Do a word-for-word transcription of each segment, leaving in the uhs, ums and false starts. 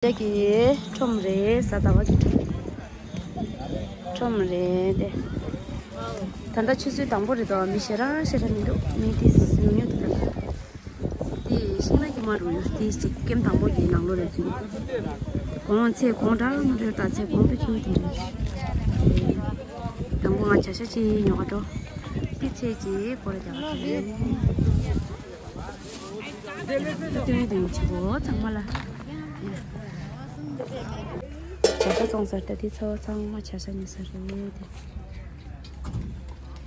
ཅག་གི་ཁྲོམ་རེད། གཟའ་ཟླ་བ་གི་ཁྲོམ་རེད་དེ། ད་ལྟ་ཆུ་ཚོད་དང་པོ་རེད་དོ། མི་ཞེ་དྲག་ཞེ་དྲག་མི་འདུག་མི་དེ་ཉུང་ཉུང་འདུག་ད་ལྟ། དེ་ཤིང་ནགས་ཀྱི་མ་རུ་ཡོད། དེ་ཅིག་ཀེམ་དང་པོ་གི་ནང་ལོགས་རེད་ཚུད། གོང་ཚད་གོང་དྲག་མི་འདྲ། ད་ཚད་གོང་དུ་ཁྱེར་དེ་འདྲ། དང་པོ་ང་བྱ་ཤ་ཅིག་ཉོ་ག་འགྲོ། དེ་ཚད་ཅིག་སྐོར་ར་རྒྱག་ག་འགྲོ། ད་དེ་རིང་དེ་རིང་ཆེ་བོ་ཚང་མ་ལ། བྱ་ཤ་བཙོང་ས་རེད། ད་དེ་ཚོ་ཚང་མ་བྱ་ཤ་ཉོ་ས་རེད་དེ།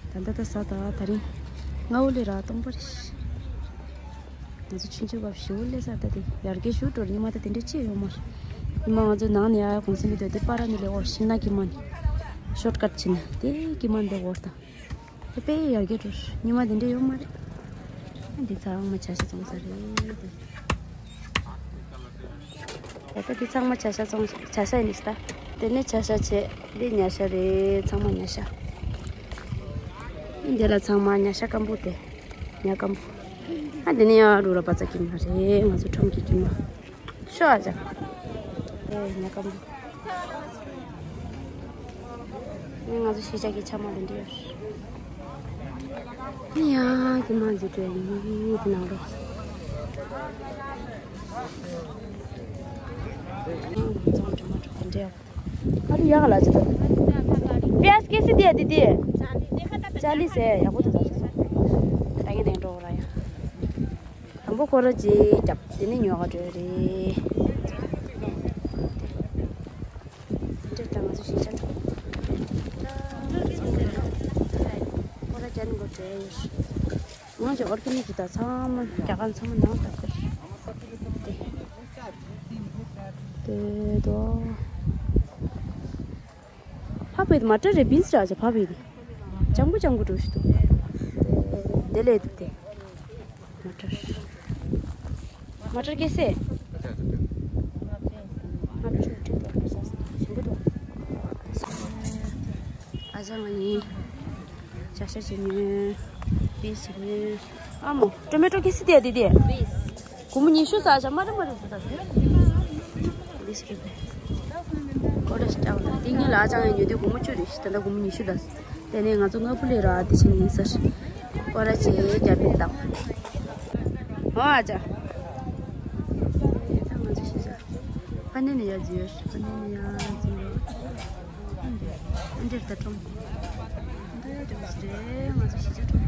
ད་ལྟ་ད་གཟའ་ཟླ་བ་ད་རིང་སྔ་བོ་ལས་ར་སྟོང་པ་རེད། ང་ཚོ་ཆུང་ཆུང་སྐབས་ཞེ་པོ་སླེབས་ས། ད་དེ་ཡར་རྒྱས་ཞེ་པོ་འགྲོ་རེད། ཉི་མ་ད་དེ་འདྲ་ཅི་ཡོད་མ་རེད། ཉི་མ་ང་ཚོ་ནང་ནས་ཡར་གུང་སེང་གི་སྡོད་དེ་པར་ནས་སླེབས། འོ་ཤིང་ནགས་ཀྱི་མ་ནས་ཤོར་ཀཊ་བྱས་ནས་དེ་ཀྱི་མ་འདི་འོར་དང་། དེ་དཔེ་ཡར་རྒྱས་འགྲོ། ཉི་མ་དེ་འདྲ་ཡོད་མ་རེད། འདི་ཚང་མ་བྱ་ཤ་བཙོང་ས་རེད། ད་ལྟ་འདི་ཚང་མ་བྱ་ཤ་བཙོང་། བྱ་ཤ་ཡིན་ནི་ད། དེ་ནས་བྱ་ཤ་བྱས། འདི་ཉ་ཤ་རེད། ཚང་མ་ཉ་ཤ། འདི་ལ་ཚང་མ་ཉ་ཤ་སྐམ་པོ་དེ། ཉ་སྐམ་པོ། ཨ་འདི་ནས་ཡར་རུ་ར་པ་ཙ་ཀྱི་མ་རེད། ང་ཚོ་ཁྲོམ་གྱི་ཀྱི་མ། ཤོ་ཨ་ཅག་ཨེ་ཉ་སྐམ་པོ། ང་ཚོ་གཞིས་ཆགས་ཀྱི་ཆ་མ་དེ་འདྲ་ཡོད། ཡ་ཀྱི་མ་འཛི་སྤྲོད་ཡིན་དེ་ནང་རོ། ཨ་རི་ཡག་ལ་ཅི་ད། प्याज कैसे दिया दीदी? चालीस है। ཡག་པོ་འདུག་ད་ད་གིན་དེ་འགྲོ་ར་ཡ། དང་པོ་སྐོར་ར་ཅིག་བརྒྱབ། དེ་ནས་ཉོ་ག་འགྲོ་རེད། འདྲེ་དང་ང་ཚོ་གཞིས་ཆགས་ཚང་། སྐོར་ར་ཅན་གོ་འདྲེ་ཡོད། ང་ཚོ་ཨོར་གི་ནི་ཅི་ད་ཚང་མ་རྒྱ་གར་ཚང་མ་ནང་ད་ཁོ་དེ། དེ་དོ། ཕ་བེ་དེ་མ་ཏྲ་རེ་བིན་སི་ར་ཅེ་ཕ་བེ་དེ། ཅང་གུ་ཅང་གུ་འགྲོ་ཤི་ཏུ། དེ་ལས་དེ། མ་ཏྲ། མ་ཏྲ་ཀེ་སེ། མ་ཏྲ་ཤུ་ཏྲི་ཏོ་ས་ས་ཞིམ་པོ་འདུག་ཨ་ཅག་ང་ཡིན། བྱ་ཤ་ཅིག་ཉོས། བིན་སི་ཅིག་ཉོས། ཨ་མོ། ཊོ་མེ་ཊོ་ཀེ་སི་དེ་དེ་དེ། སྒོར་མོ་ཉི་ཤུ་ཟ་བྱ་མ་རེད་མ་རེད་ཟེར་ད། ལིས་ཀི་བེ། ཀོ་ར་ཤ་ལ་དེ་ཉིན་ལ་ཨ་ཅག་ཡང་ཉོས་དུས་སྒོར་མོ་བཅུ་རེད་ཤི། ད་ལྟ་སྒོར་མོ་ཉི་ཤུ་ལ། དེ་ནས་ང་ཚོ་སྔ་པོ་ལས་ར་དེ་ཕྱིན་ཡིན་ཟེར། ཀོ་ར་ཅེ་རྒྱ་མི་དང་། ཨོ་ཨ་ཅག་ད་ང་ཚོ་ཤི་ཟ། ཕ་ནེ་ནི་ཡ་ཛི་ཡོད། ཕ་ནེ་ནི་ཡ་ཛི་ཡོད། ཨ་འདིར་ད་ཁྲོམ། འདིར་ད་ཁྲོམ་རེད། ང་ཚོ་གཞིས་ཆགས་ཁྲོམ།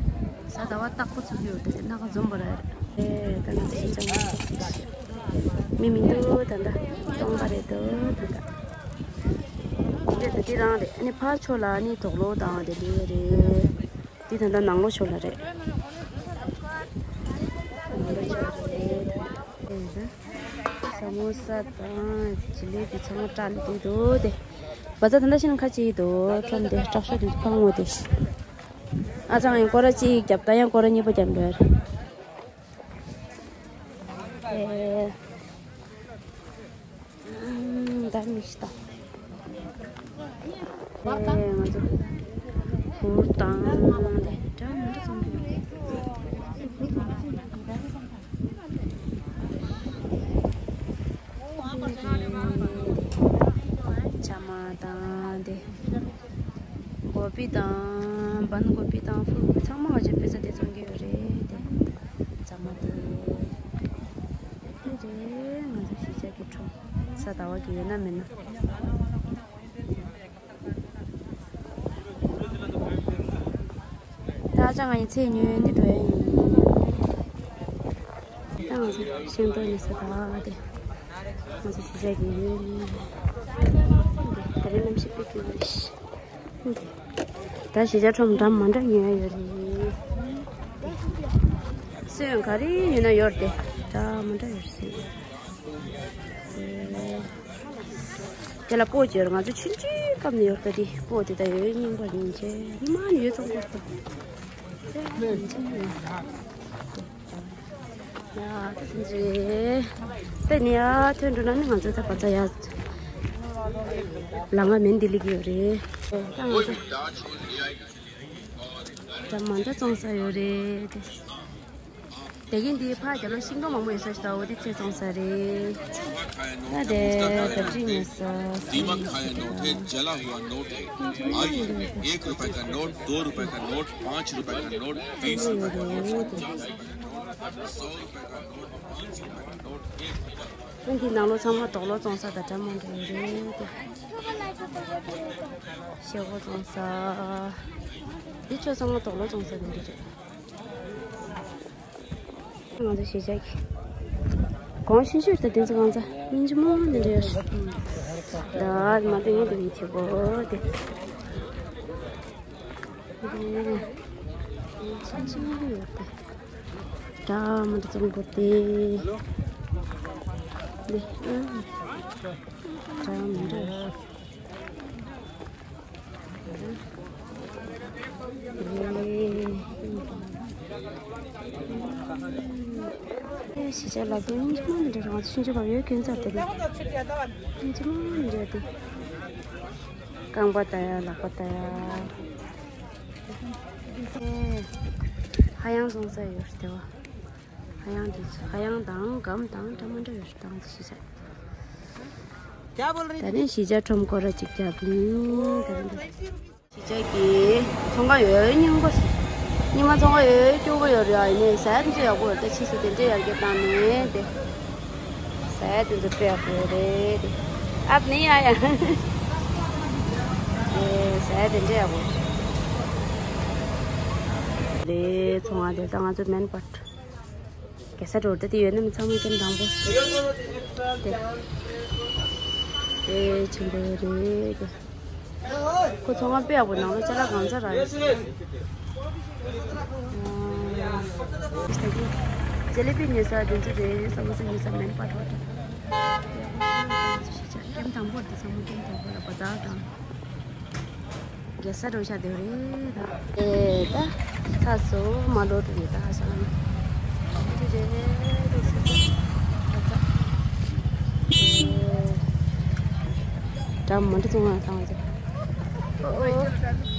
གཟའ་ཟླ་བ་རྟག་པར་ཚུགས་ཀྱི་ཡོད་དེ་སྣ་ཁ་འཛོམས་པ་རེད། ཨེ་ད་ང་ཚོ་གཞིས་ཆགས་མ་ཚུགས་ཀྱི་ཤི། མི་མི་འདུག་ད་ལྟ་སྟོང་པ་རེད་འདུག་ད་ལྟ། འདིར་ད་འདི་རང་རེད། ཨ་ནི་ཕར་ཕྱོགས་ལ་ཨ་ནི་དོག་ལོ་དང་དེ་འདྲ་རེད། འདི་ད་ལྟ་ནང་ལོགས་ཕྱོགས་ལ་རེད། ནང་ལོགས་ཕྱོགས་ལ་རེད། ཨེ་ད། ས་མོ་ས་དང་ཇི་ལེ་བི་ཚང་མ་སྤྲད་ནས་འདུག་སྟེ། བ་ཚ་ད་ལྟ་ཕྱིན་ཁ་ཅིག་འདུག་ཁྲོམ་དེ་དྲག་ཤོས་དེ་ཚོ་ཕ་ངོ་དེ། ཨ་ཅག་ཡང་སྐོར་ར་གཅིག་བརྒྱབ། ད་ཡང་སྐོར་ར་གཉིས་པ་བརྒྱབ་འགྲོ་ཡ་རེད། ཨེ། ད་མི་ཤི་ད། ཨེ་ང་ཚོ་གུར་དང་དེ་འདྲ་མི་འདྲ་བཙོང་གི་ཡོད། ཇ་མ་དང་དེ། གོ་པི་དང་བན་གོ་པི་དང་ཕུལ་གོ་པི་ཚང་མ་ང་ཚོས་དཔེ་ཆ་དེ་བཙོང་གི་ཡོད་རེད་དེ། ཇ་མ་དེ། དེ་རེད་ང་ཚོ་གཞིས་ཆགས་ཀྱི་ཁྲོམ། གཟའ་ཟླ་བ་གི་ཡོད་ན་མེད་ན། ད་ཅང་ང་ཡི་ཚེ་ཉོས་འདི་འགྲོ་ཡ་ཡིན། ད་ང་ཚོ་ཤིང་ཏོག་ཉོ་ས་ད་དེ། ང་ཚོ་གཞིས་ཆགས་ཀྱི་ཡོད་ནི། ད་རེས་གནམ་གཤིས་དཔེ་སྐྱིད་པོ་རེད། ད་གཞིས་ཆགས་ཁྲོམ་འདྲ་མི་འདྲ་ཉོ་ཡ་ཡོད་རེད། སོན་ག་རེ་ཉོས་ན་ཡོད་རེད་དེ། འདྲ་མི་འདྲ་ཡོད་རེད། དེ་ལ་སྤོ་ཅེར་ང་ཚོ་ཆུང་ཆུང་སྐབས་ནས་ཡོད་ད་དེ། སྤོ་དེ་ད་ཡོད་རྙིང་པ་ཡིན་ཅེ་ཉི་མ་ནས་ཡོད་ཙང་སྤོ་ད། ཡ་ད་དེ་ཚོ་རེད། ད་ནི་ཡ་ཐོན་འགྲོ་ན་ནི་ང་ཚོ་ད་བ་ཚ་ཡ་ལ་ང་མེན་ལྡི་ལི་གི་ཡོད་རེད། ད་ང་ཚོ་ད་མ་འདྲ་བཙོང་ས་ཡོད་རེད་དེ། དེ་གིན་འདི་ཕ་རྒྱབ་ལོགས་ཤིང་སྡོང་མང་པོ་ཡོད་ས་ཞིག་འདུག་འོ་དེ་ཚེ་བཙོང་ས་རེད། ད་དེ་གབ་ཅིག་ཉོས་ས། दीमक खाया नोट है, जला हुआ नोट है। आइए, एक रुपए का नोट, दो रुपए का नोट, पाँच रुपए का नोट, बीस रुपए का नोट, पचास रुपए का नोट, सौ रुपए का नोट, पाँच रुपए का नोट, एक रुपए का नोट। འདི་ནང་ལོགས་ཚང་མ་དོག་ལོག་བཙོང་ས་དང་འདྲ་མི་འདྲ་རེད་དེ། ཤེལ་སྒོ་བཙོང་ས། འདི་ཚོ་ཚང་མ་དོག་ལོག་བཙོང་ས་དེ་འདྲ་རེད། ང་ཚོ་གཞིས་ཆགས་ཀྱི་གོང་ཆུང་ཆུང་དང་དེ་ཚོ་གང་ཚ་སྙིང་རྗེ་མོ་འདི་འདྲ་ཡོད་ཤག་ད་མ་དེ་ངས་དེ་གི་བྱེད་གོ་དེ། དེ་ཆུང་ཆུང་ཡོད་དེ། ད་མ་དེ་ཚོ་གོ་དེ། དེ་ཨ། ད་མ་འདྲ་ཡོད་ཤག་ཨེ་ཤི་ཅག་ལག་པ་སྙིང་རྗེ་མོ་འདི་འདྲ་རང་ཆུང་ཆུང་བབ་ཡོད་ཀྱང་ཚར་དེ་རེད། སྙིང་རྗེ་མོ་འདི་འདྲ་དེ། རྐང་པ་ལྟ་ཡ་ལག་པ་ལྟ་ཡ། ཨེ་ཧ་ཡང་སོང་ས་ཡོད་རེད་དེ་བ། ཧ་ཡང་འདི་ཚོ་ཧ་ཡང་དང་སྒམ་དང་འདྲ་མི་འདྲ་ཡོད་རེད་དང་དེ་ཤི་ཅག་ད་ནི་ཤི་ཅག་ཁྲོམ་སྐོར་ར་ཅིག་རྒྱབ་ཡིན་ད་ནི། ཅིག་ཅིག་གི་ཚོང་ཁང་ཡོད་རྙིང་པ་ཞིག་ཉི་མ་ཚོང་ཁང་ཡོད་སྐྱོ་པོ་ཡོད་རེད། ཨ་ཡིན་ནའི་ཟས་དེ་ཚོ་ཡག་པོ་ཡོད་རེད། ད་ཕྱིས་སུ་དེ་འདྲས་ཡར་རྒྱས་བཏང་ནས་དེ་ཟས་དེ་ཚོ་དཔེ་ཡག་པོ་ཡོད་རེད། དེ་ཨབ་ནི་ཡ་ཡ་དེ་ཟས་དེ་འདྲས་ཡག་པོ་རེད། ཚོང་ཁང་དེ་ད་ང་ཚོ་མེན་པར། རྒྱལ་ས་འགྲོ་ད་དེ་ཡོད་ན་མི་ཚང་མ་ཀྱང་དང་པོ། དེ་དེ་ཆེན་པོ་རེད་དེ། ཁོ་ཚོང་ཁང་དཔེ་ཡག་པོ་ནང་ལ་ཅ་ལག་གང་ཚ་རག་ཡོད། ཇེ་ལི་པི་ཉོས་ས་དེ་ཚོ་རེད། ས་མོ་ས་ཉོས་ས་མེན་པར་འགྲོ་ད། ཀེམ་དང་པོ་དེ་ཚང་མ་ཀེམ་དང་པོ་ལ་བ་ཛར་དང་། རྒྱལ་ས་འགྲོ་ཤག་དེ་རེད་ད། ཨེ་ད། ཚ་སོ་མ་ལོ་དུ་ཡོད་ད་ཧ་ཤང་། དེ་རེད་དེ་ཤི་ད། འདྲ་མ་འདྲ་བཙོང་བ་བཏང་བ་ཅིག་ཨོ་ཨོ།